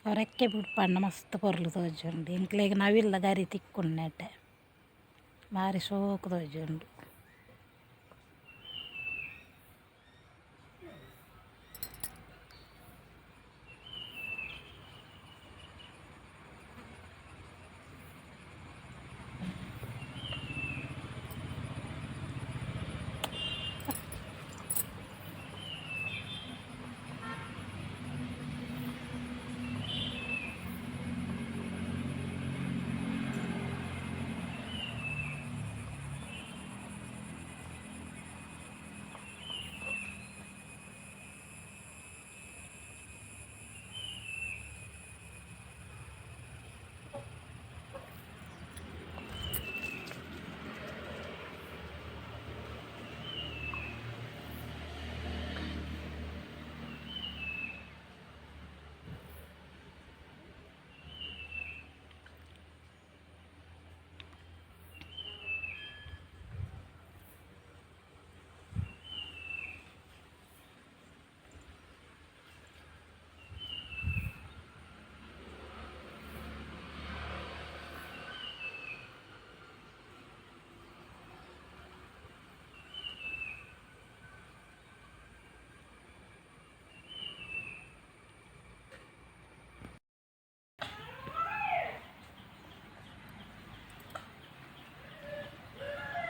ರೆಕ್ಕೆ ಬುಡ್ಪಂಡ ಮಸ್ತ್ ಪೊರ್ಲು ತೋಜುಂಡು ಎಂಕ್ಲೆಗ್ ನವಿಲ್ ದ ಗರಿ ತಿಕ್ಕುಂಡು ನೆಟೆ ಬಾರಿ ಶೋಕು ತೋಜುಂಡು.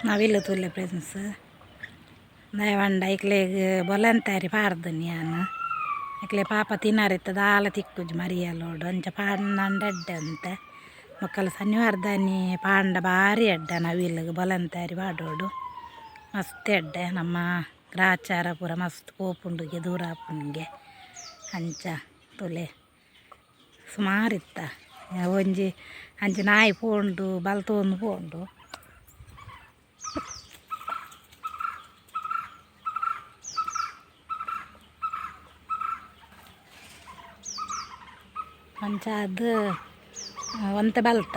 ನವಿಲು ತೂಲೆ ಫ್ರೆಂಡ್ಸ್ ದಾಯೆ ಐಕ್ಲೆಗ್ ಬೊಲಂತಾರಿ ಪಾಡ್ದನಿ ಯಾನ್ ಐಕ್ಲೆ ಪಾಪ ತಿನರೆ ದಾಲ ತಿಕ್ಕುಜಿ ಮರಿಯಲೋಡು ಅಂಚ ಪಾಡ್ಂಡ ಎಡ್ಡೆ ಅಂತೆ ಬೊಕ್ಕಲ ಶನಿವಾರದಾನಿ ಪಾಂಡ ಬಾರಿ ಎಡ್ಡೆ ನವಿಲುಗ್ ಬೊಲಂತಾರಿ ಪಾಡೋಡು ಮಸ್ತ್ ಎಡ್ಡೆ ನಮ್ಮ ಗ್ರಾಚಾರ ಪೂರ ಮಸ್ತ್ ಪೋಪುಂಡುಗೆ ದೂರ ಆಪುಂಡುಗೆ ಅಂಚ ತೂಲೆ ಸುಮಾರು ಇತ್ತ ಒಂಜಿ ಅಂಚ ನಾಯಿ ಪೋಂಡು ಬಲ್ತೊಂದು ಪೋಂಡು. ಅಂಚ ಅದು ಒಂತೆ ಬಲ್ತ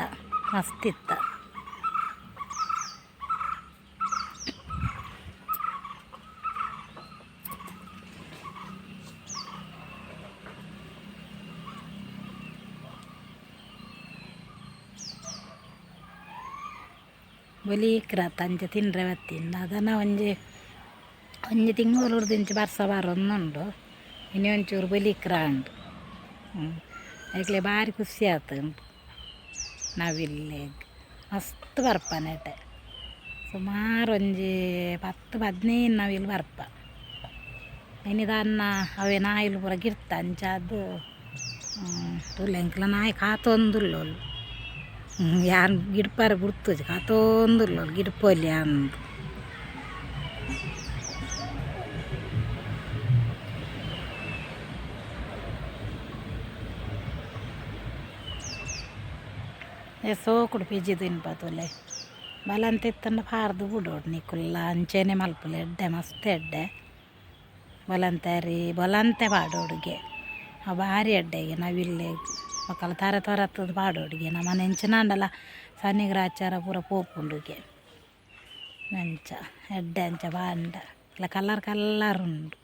ಮಸ್ತ್ ಇತ್ತ. ಬೊಲೀಕ್ರತ ಅಂಚ ತಿನ್ರೆ ಬತ್ತಿಂದ ಅದನ್ನ ಒಂಜಿ ಒಂಜಿ ತಿಂಗೊಲುರ್ದಿಂಚಿ ಬರ್ಸ ಬರೊಂದುಂಡು ಇನಿ ಒಂಚೂರು ಬೊಲೀಕ್ರ ಉಂಡು. ಐಕ್ಲೆ ಬಾರಿ ಖುಷಿ ಆತುಂಡು ನವಿಲ್ಲೆಗ್ ಮಸ್ತ್ ಬರ್ಪ ನೆಟೆ ಸುಮಾರು ಒಂಜಿ 10 15 ನವಿಲು ಬರ್ಪ. ಇನಿ ದಾನ್ನ ಅವೇ ನಾಯಿಲು ಪೂರ ಗಿರ್ತ ಅಂಚಾದ್ ತೂಲೆ ಎಂಕ್ಲ ನಾಯಿ ಕಾತೊಂದುಲ್ಲೊಲು ಯಾನ್ ಗಿಡ್ಪರೆ ಬುಡ್ತುಜಿ ಕಾತೊಂದುಲ್ಲೊಲು ಗಿಡ್ಪೊಲಿ ಅಂದ್. ಸೋಕುಡು ಪಿಜಿ ತಿನ್ಪ ತೂಲೆ ಬಲಂತ ಇತ್ತಂಡ ಪಾರ್ದು ಬುಡೋಡು ನಿಕುಲ್ಲ ಅಂಚೆನೆ ಮಲ್ಪುಲೆ ಎಡ್ಡೆ ಮಸ್ತ್ ಎಡ್ಡೆ ಬೊಲಂತರಿ ಬೊಲಂತೆ ಪಾಡೋಡುಗೆ ಅವು ಬಾರಿ ಎಡ್ಡೆಗೆ ನವಿಲ್ಲೆಗ್ ಬೊಕ್ಕಲ ತರೆ ತರತ್ತದ ಪಾಡೋಡುಗೆ ನಮನ ಎಂಚಿನಾಂಡಲ ಸನಿಗ್ರಾಚಾರ ಪೂರ ಪೋಪುಂಡುಗೆ ಅಂಚ ಎಡ್ಡೆ ಅಂಚ ಪಾಂಡ ಇಲ್ಲ ಕಲರ್ ಕಲರ್ ಉಂಡು.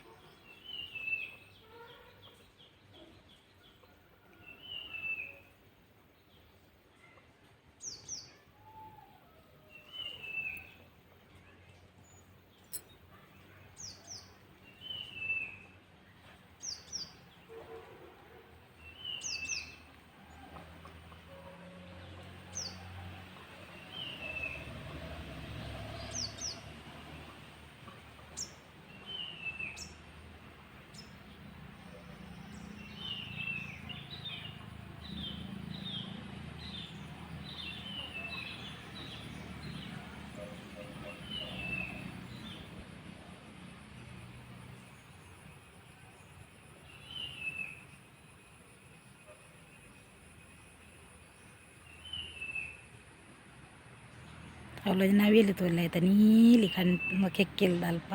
ಅವ್ಲೊಂಜಿ ನವಿಲು ತೂಲೆ ಐತ ನೀಲಿ ಕಣ್ ಕೆಕ್ಕಿಲ್ದ ಅಲ್ಪ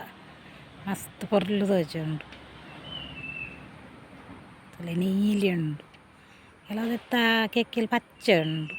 ಮಸ್ತ್ ಪೊರ್ಲು ತೋಜುಂಡು ತೂಲೆ ನೀಲಿ ಉಂಡು ಕೆಲವೆತ್ತ ಕೆಕ್ಕಿಲ್ ಪಚ್ಚೆ ಉಂಡು.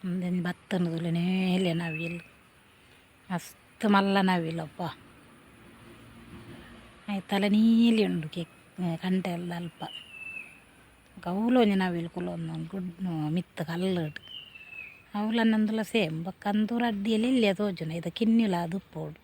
ಉಂದೊಂಜಿ ಬತ್ತುಂಡು ತೂಲೆ ನೇಲ್ಯ ನವಿಲ್ ಮಸ್ತ್ ಮಲ್ಲ ನವಿಲ್ ಅಪ್ಪ ಐತಲ ನೀಲಿ ಉಂಡು ಕಂಟೆಲ್ದಲ್ಪ ಬೊಕ ಅವ್ಲೊಂಜಿ ನವಿಲ್ ಕುಲೋಂದುಂಡು ಮಿತ್ತ್ ಕಲ್ಲುಡು ಅವ್ಲ ನಂದುಲ ಸೇಮ್ ಬೊಕ ಉಂದು ರಡ್ಡ್ ಎಲ್ಯ ಎಲ್ಯ ತೋಜುಂಡು ಐತ ಕಿನ್ನಿಲ್ ಆದಿಪ್ಪೊಡು.